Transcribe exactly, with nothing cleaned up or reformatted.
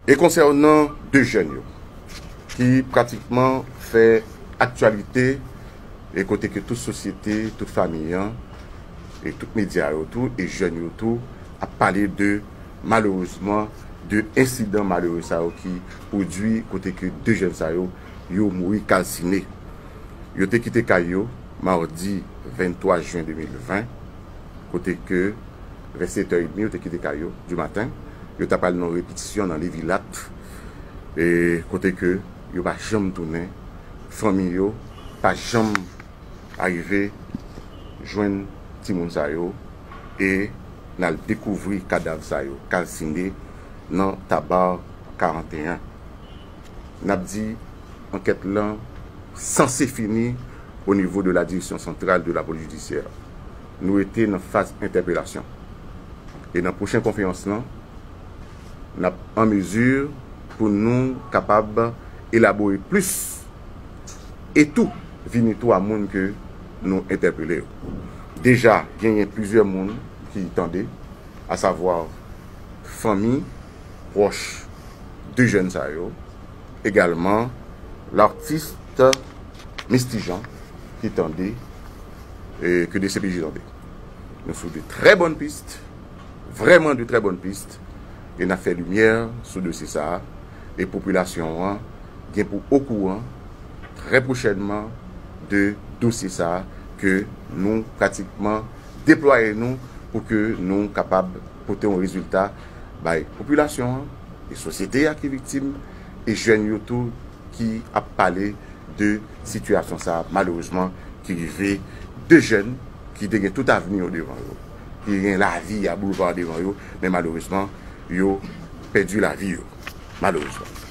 E konsènan de jèn yo ki pratikman fè aktyalite, e kote ke tout sosyete, tout fanmi an, e tout medya yo tou, e jèn yo tou, ap pale de, malerezman, de ensidan malere sa yo ki pwodui kote ke de jèn sa yo, yo mouri kalsine. Yo te kite kay yo madi venntwa jen de mil ven, kote ke vennsettè edmi yo te kite kay yo di maten. Yo t ap al nan repetisyon nan Levilat, e kote ke yo pa janm tounen. Fanmi yo pa janm arive jwenn timoun sa yo, e n al dekouvri kadav sa yo kalsine nan Tabar karanteyen. N ap di, ankèt lan sanse fini o nivo de la Direction Centrale de la Police Judiciaire. Nou rete nan faz entèpelasyon. E nan pwochen konferans lan, n ap an mezi pou nou kapab elabore plis e tou vini tou a moun ke nou entèpele yo. Deja, genyen plizyè moun ki tande, asavwa fanmi, pwòch de jèn sa yo, egalman l'artiste Misty Jean ki tande, e ke D C P J tande. Nou sou de trè bòn pis, vrèman de trè bòn pis, e n ap fè limyè sou dosye sa a, e popilasyon an gen pou okouran trè pwochènman de dosye sa a, ke nou pratikman deplwaye nou pou ke nou kapab pote yon rezilta bay popilasyon an, e sosyete a ki viktim, e jèn yo tou ki ap pale de sitiyasyon sa a, malerezman, ki rive de jèn ki te gen tout avni yo devan yo, ki gen lavi a boulva devan yo, men malerezman, yo pèdi lavi yo, malerezman.